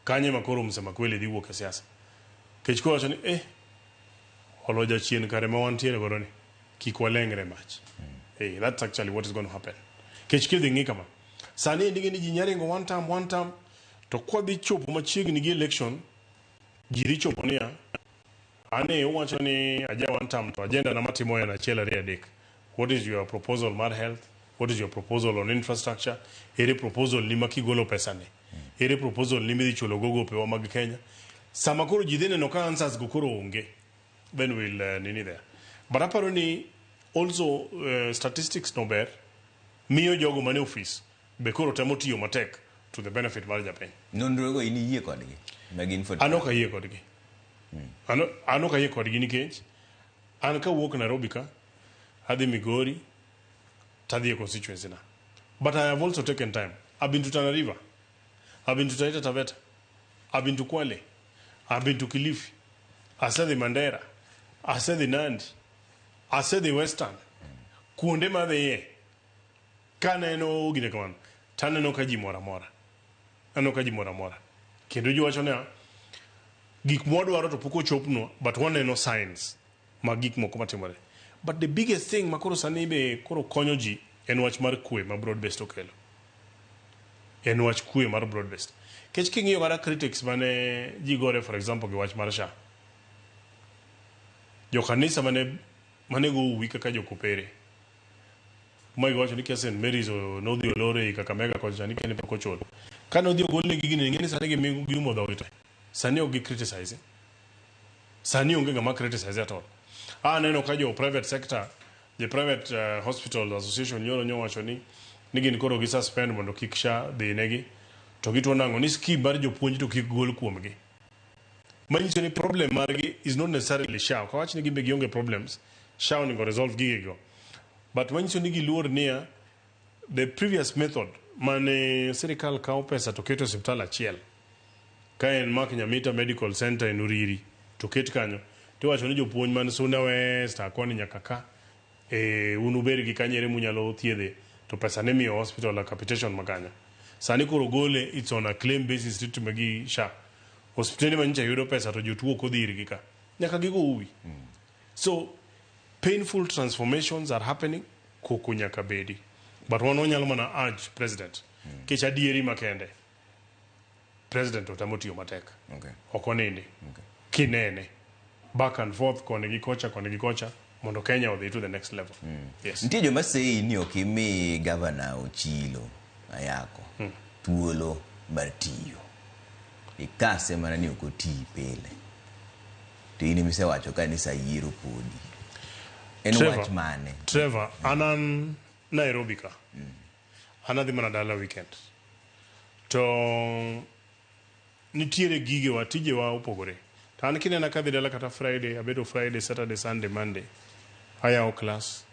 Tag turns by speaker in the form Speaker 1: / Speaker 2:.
Speaker 1: Kanye ma koro msema kweli dhi wuok e siasa. Kech kowacho ni eh olo jachien kare ma wantiere godo ni kik walengre mach. Hey, that's actually what is going to happen. Kech kidhi ng'i kama. Sani endi ni ji nyaringo one term, one term to kwadhi chopo machiegni gi election ji dhi chopo niya ane uwacho ni aja one term to agenda na matimo en achiel ariyo adek. What is your proposal mar health? What is your proposal on infrastructure? Ere proposal ni ma kigolo pesa ni? Ere proposal ni midhi chulo go gopewa mag Kenya? Sama koro ji dhi neno ka answers go koro onge, then we'll nini there. But aparo ni also statistics no ber miyo jogo mane office be koro temo tiyo matek to the benefit mar japiny.
Speaker 2: Nonro go in iyie kodgi? Ma gin 45.
Speaker 1: An ok ayie kodgi. An ok ayie kodgi nikech an kawuok Nairobi ka adhi Migori tadhi e constituency na. But I have also taken time. I've been to Tana River. I've been to Taita Taveta. I've been to Kwale. I've been to Kilifi. Asedhi Mandera. Asedhi Nandi. Asedhi Western. Kuonde madhiye kaneno gine kamano taneno ka ji mor amora. Aneno ka ji mor amora. Kendo ji wacho niya, gik mwadwaro to pok ochopnwa but waneno signs mag gik moko matimore. But the biggest thing ma koro sani be koro konyo ji en wach mar kwe ma broad based okelo. En wach kwe mar broad based. Kech king'iyo kata critics mane ji gore for example gi wach mar SHA. Jokanisa mane go uwi kaka jokopere. Ma giwacho ni kia St. Mary's nodhi olore ei Kakamega kocha ni kene pok ochul. Ka nodhi ogolnegi gini ing'e ni sani giumo dhogi te. Sani ok gi criticize. Sani onge ng'ama criticize at all. Aneno ka jo private sector, the private hospital association nyoro nyowacho ni gin koro gi suspend mondo kik SHA dhi negi. To gituo nang'o ni scheme mar jopuonj to kik gol kuomgi. Manyiso ni problem margi is not necessarily SHA. Ok awach ni gin be gionge problems. SHA onego resolve gigego. But manyiso ni giluor niya, the previous method mane sirikal kawo pesa to keto e osiptal achiel ka en Mark Nyamita Medical Center en Uriri to ket kanyo tiwacho ni jopuonj man Suna West koni nyaka ka e, un ubed gi kanyere munyalo thiedhe to pesa ne miyo hospital a capitation ma kanyo sani koro gole it's on a claim basis titime gi SHA osiptende manyicha yudo pesa to jotuo ok odhi irgi ka nyaka gigo uwi so painful transformations are happening koko nyaka bedi but wan wanyalo mana urge president kech adieri makende president otamo tiyo matek ok onindi kinene back and forth koni gi kocha koni gi kocha mondo Kenya odhi to the next level. Yes.
Speaker 2: Nitie joma sei ni ok imi gavana Ochilo Ayako thuolo mar tiyo. Ikase mana ni ok oti pile. To in emisewacho ka ni sa yiero podi. En
Speaker 1: Trevor,
Speaker 2: wach mane?
Speaker 1: Trevor, an an Nairobi ka. An adhi mana dala weekend. To nitiere gigewa, tijewa opogore. To an kinena kadhi dala kata Friday, abedo Friday, Saturday, Sunday, Monday. Ayawo class.